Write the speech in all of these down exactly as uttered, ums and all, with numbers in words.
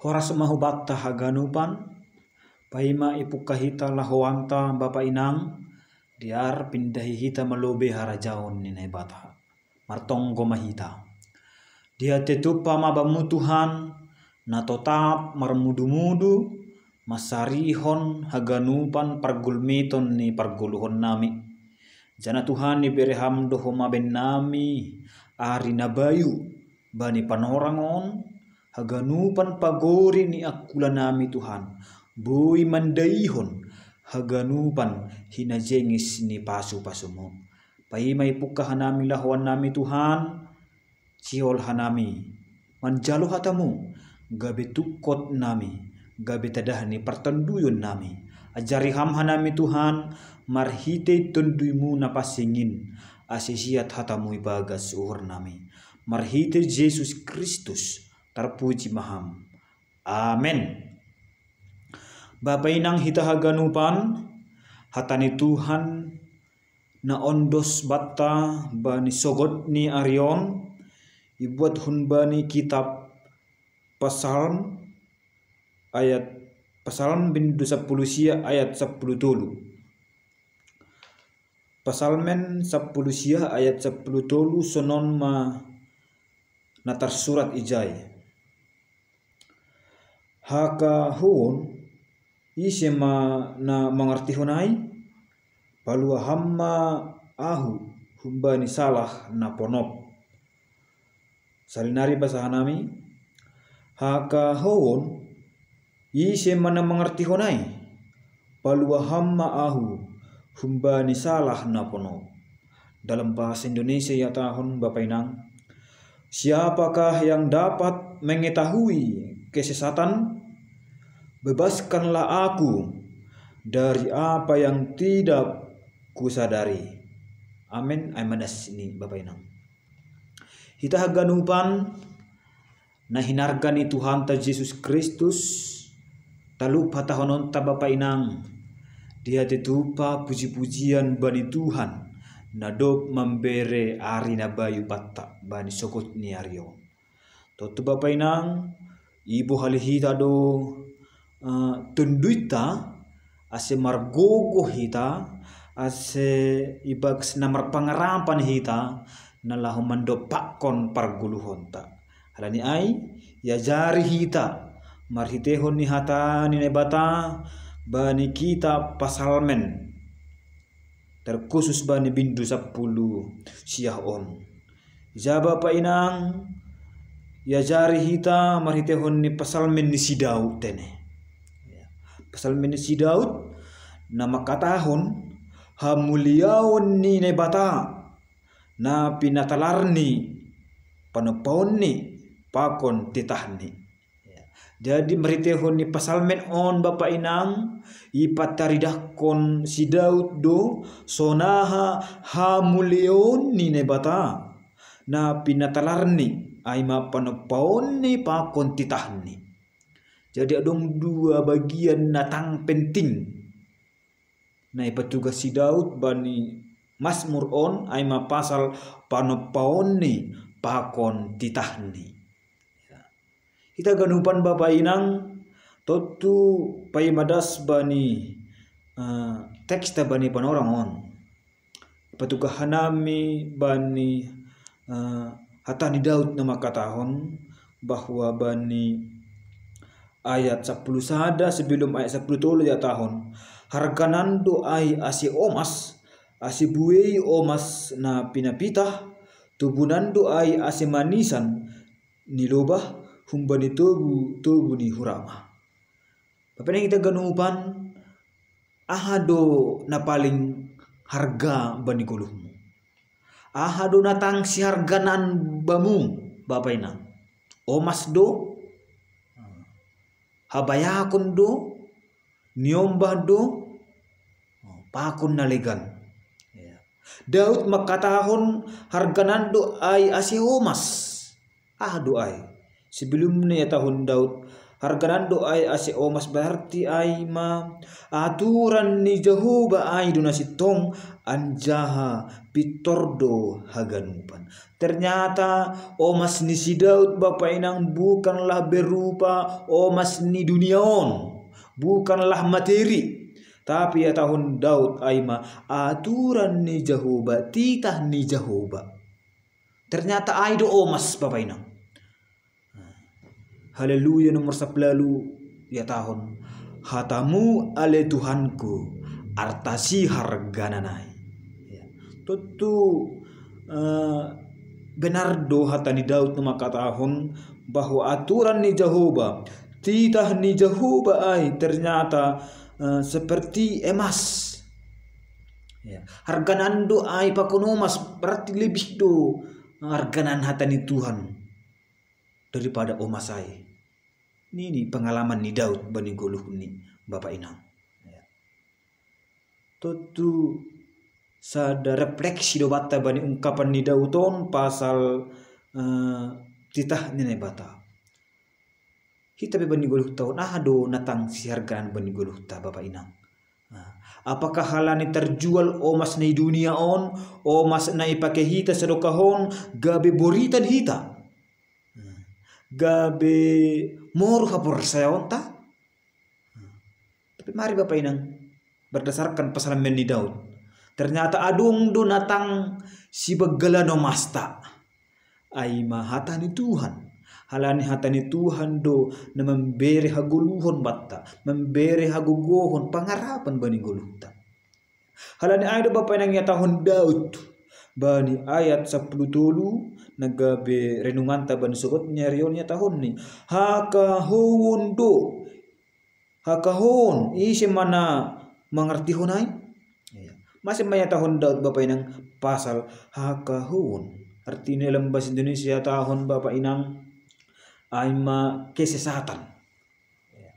Horas ma hubatta haganupan, paima ipukka hita lahoanta Bapa Inang, diar pindahi hita malobe harajaon ni Naibata. Martonggo ma hita. Diatetupa ma bamu Tuhan, na totap marmudu-mudu, masarihon haganupan pargulmiton ni pargoluhon nami. Jana Tuhan, ibere ham do homa bennami ari na bayu bani panorang on, haganupan pagori ni angkula nami Tuhan, boi mandaihon haganupan hinajengis ni pasu-pasumu. Paima ipukka hanami lahoan nami Tuhan, sihol hanami manjalo hatamu, gabe tungkot nami, gabe tadah ni partonduyon nami. Ajari ham hanami Tuhan, marhitei tonduymu na pasingin, ase siat hatamu ibagas uhur nami. Marhitei Jesus Kristus, tarpuji ma ham. Amen. Bapa Inang hita haganupan, hata ni Tuhan na ondos batta bani sogot ni ari on, ibuat hun bani kitab Pasalm ayat Pasalm bindu sapuluh sia ayat sapuluh tolu. Pasalmen sapuluh sia ayat sapuluh tolu sonon ma na tarsurat ijai. Haka huon, ise ma na mangartihon ai? Palua ham ma ahu humbani salah na ponop. Salinari basahanami, haka huon, ise ma na mangartihon ai? Palua ham ma ahu humbani salah na ponop. Dalam bahasa Indonesia ihatahon Bapa Inang, siapakah yang dapat mengetahui kesesatan? Bebaskanlah aku dari apa yang tidak kusadari. Amen. Ai madas ni Bapa Inang. Hita haganupan na hinarga ni Tuhanta Jesus Kristus, talup hatahononta Bapa Inang, diatetupa puji-pujian bani Tuhan, na dob mambere ari na bayu batta bani sogot ni ari on. Tontu Bapa Inang, ibohali hita do uh, tonduyta, ase margogo hita, ase ibagas na marpangarapan hita, na laho mandompakkon pargoluhonta. Halani ai, iajari hita, marhitehon ni hata ni Naibata, bani kitab Pasalmen, terkhusus bani bindu sapuluh sia on. Ija Bapa Inang, iajari hita marhitehon ni Pasalmen ni si Daud tene. Pasalmen ni si Daud, na mangkatahon, hamuliaon ni Naibata, na pinatalarni, panompaonni, pakon titahni. Jadi marhitehon ni Pasalmen on Bapa Inang, ipataridahkon si Daud do, sonaha hamuliaon ni Naibata, na pinatalarni, ai ma panompaonni pakon titahni. Jadi adong dua bagian na tang penting na ipatugas si Daud bani Masmur on, ai ma pasal panompaonni pakon titahni. Hita ganupan Bapa Inang, tontu paima das bani uh, teksta bani panorang on. Patugas hanami bani uh, hata ni Daud na mangkatahon bahwa bani ayat sapuluh sada sebelum ayat sapuluh tolu ihatahon, harganan do ai ase omas, ase buei omas na pinapitah, tubunan do ai ase manisan ni lobah humbani tobu-tobu ni hurama. Bapa Inang hita ganupan, aha do na paling harga bani goluhmu? Aha do na tang siharganan bamu, Bapa Inang? Omas do? Habayakon do? Niombah do? Pakon na legan. Daud mangkatahon harganan do ai ase omas. Aha do ai? Sebelumna ihatahon Daud, Harganan do ai ase omas berarti ai ma aturan ni Jahoba ai do na sintong anjaha pintor do haganupan. Ternyata omas ni si Daud, Bapak Inang, bukanlah berupa omas ni dunia on, bukanlah materi, tapi ihatahon Daud ai ma aturan ni Jahoba, titah ni Jahoba. Ternyata ai do omas, Bapak Inang. Haleluya nomor sapuluh ualu, ihatahon: Hatamu ale Tuhanku, arta siharganan ai. Ya. Tontu eh, benar do hata ni Daud na mangkatahon bahwa aturan ni Jahoba, titah ni Jahoba ai ternyata eh, seperti emas. Ya. Harganan do ai pakon omas, berarti lebih do harganan hata ni Tuhan daripada omas ai. Nini pengalaman ni Daud bani goluhni, Bapak Inang. Ya. Tontu sada refleksi do banta bani ungkapan ni Daud on pasal eh, titah ni Naibata. Hita pe bani goluhta on, aha do na tang siharganan bani goluhta, Bapak Inang? Nah, apakah halani terjual omas na i dunia on, omas na ipake hita sadokah on, gabe boritan hita? Nah, gabe moru haporsayaonta? Nah, tapi mari, Bapak Inang, berdasarkan psalmen ni Daud, ternyata adong do na tang sibanggalan omasta. Ai ma hata ni Tuhan. Halani hata ni Tuhan do na mambere hagoluhon banta, mambere hagogohon, pangarapan bani goluhta. Halani ai do, Bapak Inang, ihatahon Daud bani ayat sapuluh tolu, na gabe renunganta bani sogot ni ari on, ihatahonni: Hakahouon do. Hakahouon, ise ma na mangartihon ai? Ya. Mase ma ihatahon Daud, Bapak Inang, pasal hakahouon? Artina dalam bahasa Indonesia ihatahon, Bapak Inang, ai ma kesesatan. Ya.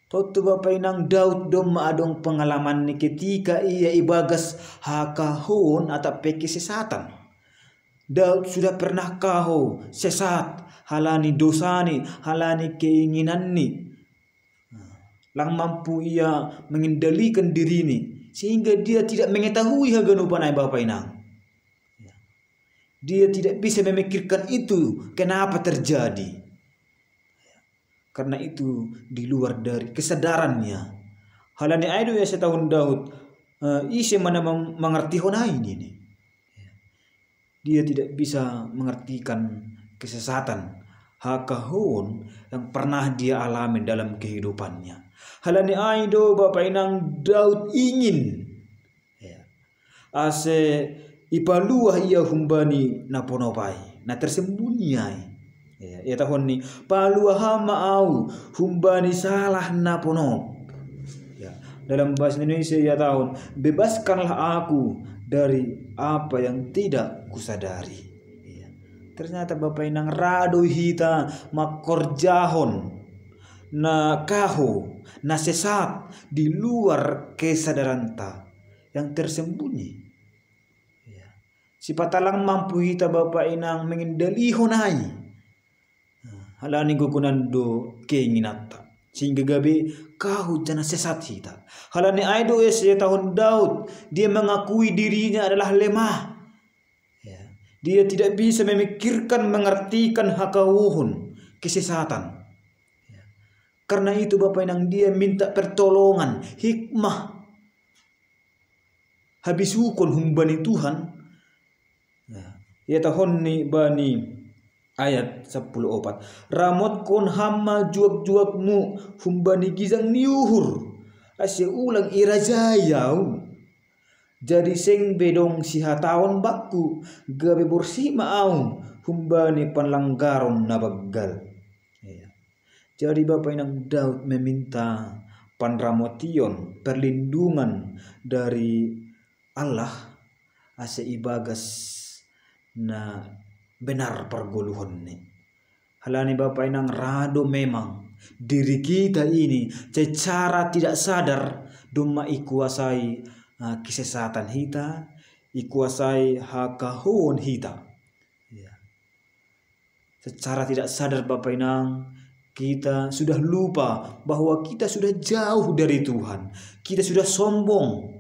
Tontu, Bapak Inang, Daud domma adong pengalamanni ketika ia ibagas hakahouon atap pe kesesatan. Daud sudah pernah kahou, sesat, halani dosani, halani keinginanni. Lang mampu ia mengendalikan dirini, sehingga dia tidak mengetahui haganupan ai, Bapak Inang. Ya. Dia tidak bisa memikirkan itu, kenapa terjadi. Ya. Karena itu di luar dari kesadarannya. Halani ai do ihatahon Daud, eh, ise ma na mang-, mangartihon ai, nini. Ya. Dia tidak bisa mengartikan kesesatan, hakahouon yang pernah dia alami dalam kehidupannya. Halani ai do, Bapak Inang, Daud ingin, ya, ase ipaluah ia humbani na ponop ai, na tersembunyi ai. Ya, ihatahonni: Paluah Ham ma au humbani salah na ponop. Ya, dalam bahasa Indonesia ihatahon: Bebaskanlah aku dari apa yang tidak kusadari. Ya. Ternyata, Bapak Inang, ra do hita mangkorjahon na kahou, na sesat, di luar kesadaranta yang tersembunyi. Ya. Sipata lang mampu hita, Bapak Inang, mengendalihon ai. Nah, halani gogonan do keinginanta, sehingga gabe kahou janah sesat hita. Halani ai do ihatahon Daud, dia mengakui dirinya adalah lemah. Ya. Dia tidak bisa memikirkan, mengartikan hakahouon, kesesatan. Ya. Karena itu, Bapak Inang, dia minta pertolongan, hikmah, habisuhon humbani Tuhan. Ya. Ihatahonni bani ayat sapuluh opat: Ramotkon Ham ma juak-juakmu humbani gijang ni uhur, ase ulang irajai au. Jadi seng be dong sihataon bakku, gabe borsih ma au humbani panlanggaron na banggal. Ya. Jadi, Bapak Inang, Daud meminta panramotion, perlindungan dari Allah, ase ibagas na benar pargoluhonni. Halani, Bapak Inang, ra do memang diri kita ini secara tidak sadar domma ikuasai, ah, kesesatan hita, ikuasai hakahouon hita. Ya. Secara tidak sadar, Bapak Inang, Kita sudah lupa bahwa kita sudah jauh dari Tuhan. Kita sudah sombong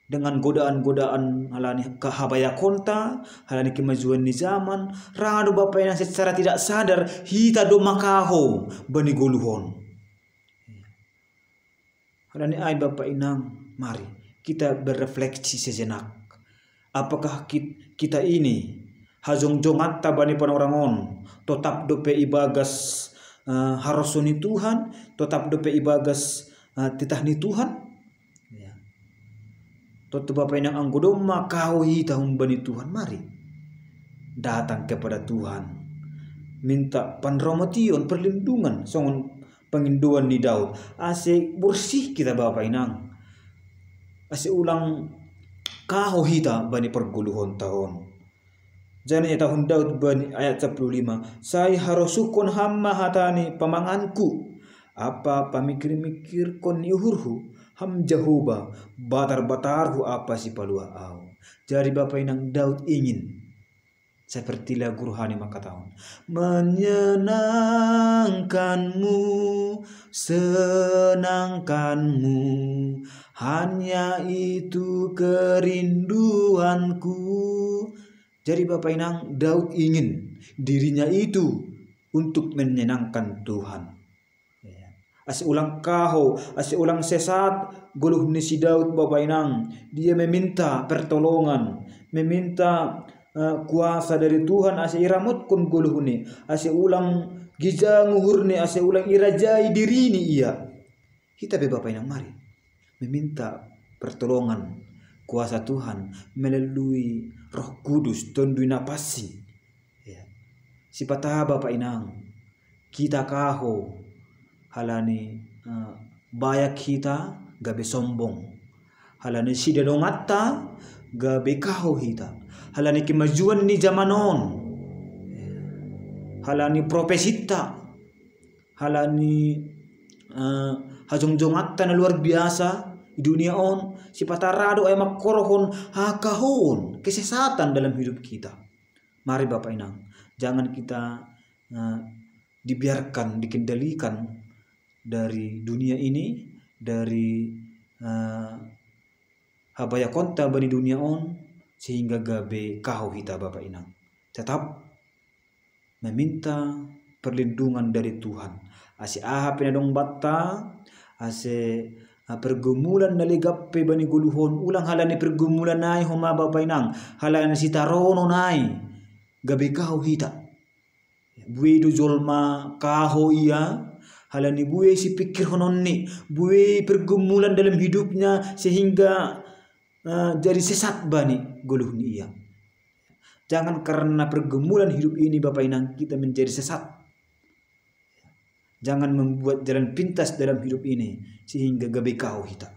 dengan godaan-godaan halani kahabayakonta, halani kemajuan ni zaman. Radu Bapa Inang secara tidak sadar hita do makaho bani goluhon. Halani ai Bapa Inang, mari kita berefleksi sejenak. Apakah kit-, kita ini hajongjongatta bani panorang on, totap dope ibagas uh, haroso ni Tuhan, totap dope ibagas uh, titah ni Tuhan? Ya. Tontu Bapa Inang, anggo domma kaho hita humbani Tuhan, mari datang kepada Tuhan, minta panromotion, perlindungan songon pangindoan ni Daud, ase borsih kita Bapa Inang, ase ulang kaho hita bani pargoluhonta on. Jadi tahun Daud bani ayat sepuluh lima, sai harosuhkon ham ma hata ni pamanganku, apa pamikir-mikirkon ni uhurhu, ham Jahowa, batar-batarhu apa sipalua au. Jadi Bapa Inang, Daud ingin seperti lagu rohani mangkatahon, menyenangkanmu, senangkanmu, hanya itu kerinduanku. Jadi Bapa Inang, Daud ingin dirinya itu untuk menyenangkan Tuhan. Ase ulang kaho, ase ulang sesat goluh ni si Daud Bapa Inang. Dia meminta pertolongan, meminta uh, kuasa dari Tuhan ase iramotkon goluhni, ase ulang gijang uhurni, ase ulang irajai dirini ia. Hita pe Bapa Inang, mari meminta pertolongan kuasa Tuhan melalui Roh Kudus, Tonduy Napansing. Ya. Sipata Bapa Inang, kita kaho halani uh, bayak hita gabe sombong, halani sidadongatta gabe kaho hita, halani kemajuan ni zaman on, halani profesitta, halani uh, hajongjongatta na luar biasa di dunia on, sipata radu ai mangkorhon hakahoon, kesesatan dalam hidup kita. Mari Bapak Inang, jangan kita uh, dibiarkan dikendalikan dari dunia ini, dari uh, habayakonta bani dunia on, sehingga gabe kaho hita Bapak Inang. Tetap meminta perlindungan dari Tuhan. Ase aha pe na dong batta, ase uh, pergumulan na legap pe bani goluhon, ulang halani pergumulan ai homa Bapak Inang, halani sitaronon ai gabe kaho hita. Buei do jolma kaho ia, halani buei sipikirhononni, buei pergumulan dalam hidupnya sehingga uh, jadi sesat bani goluhni ia. Jangan karena pergumulan hidup ini Bapak Inang kita menjadi sesat. Jangan membuat jalan pintas dalam hidup ini sehingga gabe kaho hita.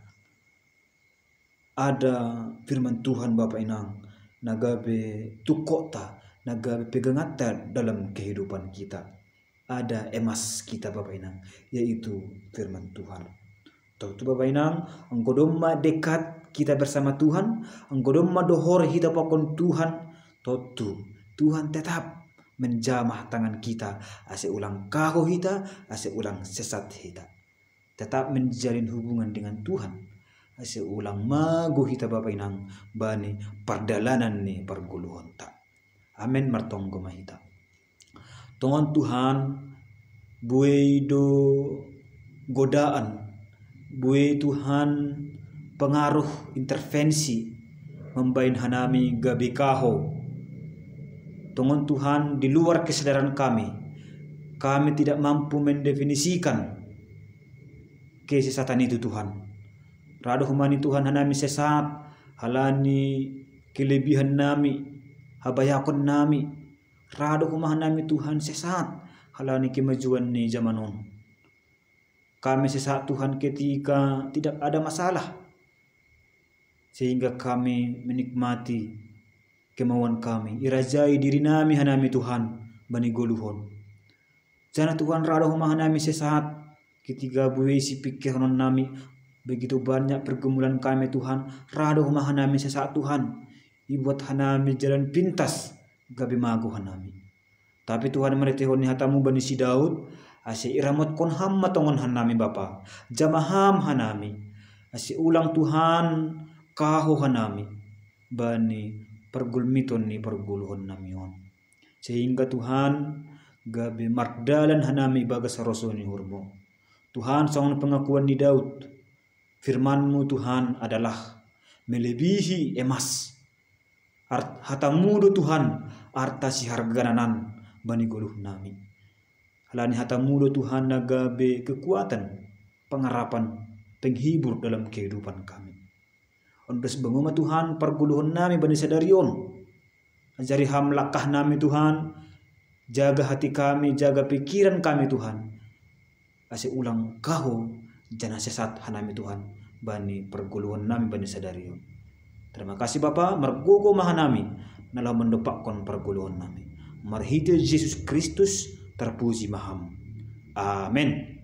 Ada firman Tuhan Bapak Inang, na gabe tungkotta, na gabe pegangatta dalam kehidupan kita. Ada emas kita Bapak Inang, yaitu firman Tuhan. Tontu Bapak Inang, anggo domma dekat kita bersama Tuhan, anggo domma dohor hita pakon Tuhan, tontu Tuhan tetap menjamah tangan kita, ase ulang kaho hita, ase ulang sesat hita. Tetap menjalin hubungan dengan Tuhan, ase ulang mago hita Bapak Inang bani pardalanan ni pargoluhonta. Amen, martonggo ma hita. Tongon Tuhan, buei do godaan, buei Tuhan pengaruh intervensi mambahen hanami gabe kaho. Tongon Tuhan, di luar kesadaran kami, kami tidak mampu mendefinisikan kesesatan itu Tuhan. Rado homa ni Tuhan hanami sesat, halani kelebihan nami, habayakon nami. Rado homa hanami Tuhan sesat, halani kemajuan ni zaman on. Kami sesat Tuhan ketika tidak ada masalah, sehingga kami menikmati kemauan kami, irajai diri nami hanami Tuhan bani goluhon. Jana Tuhan rado homa hanami sesat, ketika buei sipikirhonon nami, begitu banyak pergumulan kami Tuhan, rado homa hanami sesat Tuhan, ibuat hanami jalan pintas, gabe mago hanami. Tapi Tuhan, marhitehon ni hatamu bani si Daud, Ase iramotkon Ham ma tongon hanami Bapa, jama Ham hanami. Ase ulang Tuhan, kaho hanami bani pargulmiton ni parguluhon nami on. Sehingga Tuhan, gabe mardalan hanami ibagas harosuh ni uhurMu. Tuhan, songon pengakuan ni Daud, firman-Mu Tuhan adalah melebihi emas. Art, hatamu do Tuhan, arta sihargananan bani goluh nami. Halani hatamu do Tuhan na gabe kekuatan, pengharapan, penghibur dalam kehidupan kami. Ondos bangu ma Tuhan pargoluhon nami bani sadari on. Ajari Ham langkah nami Tuhan, jaga hati kami, jaga pikiran kami Tuhan. Ase ulang kaho janah sesat hanami Tuhan bani pargoluhon nami bani sadari on. Terima kasih Bapa, margogo ma hanami, na laho mandompakkon pargoluhon nami. Marhite Jesus Kristus, terpuji ma Ham. Amen.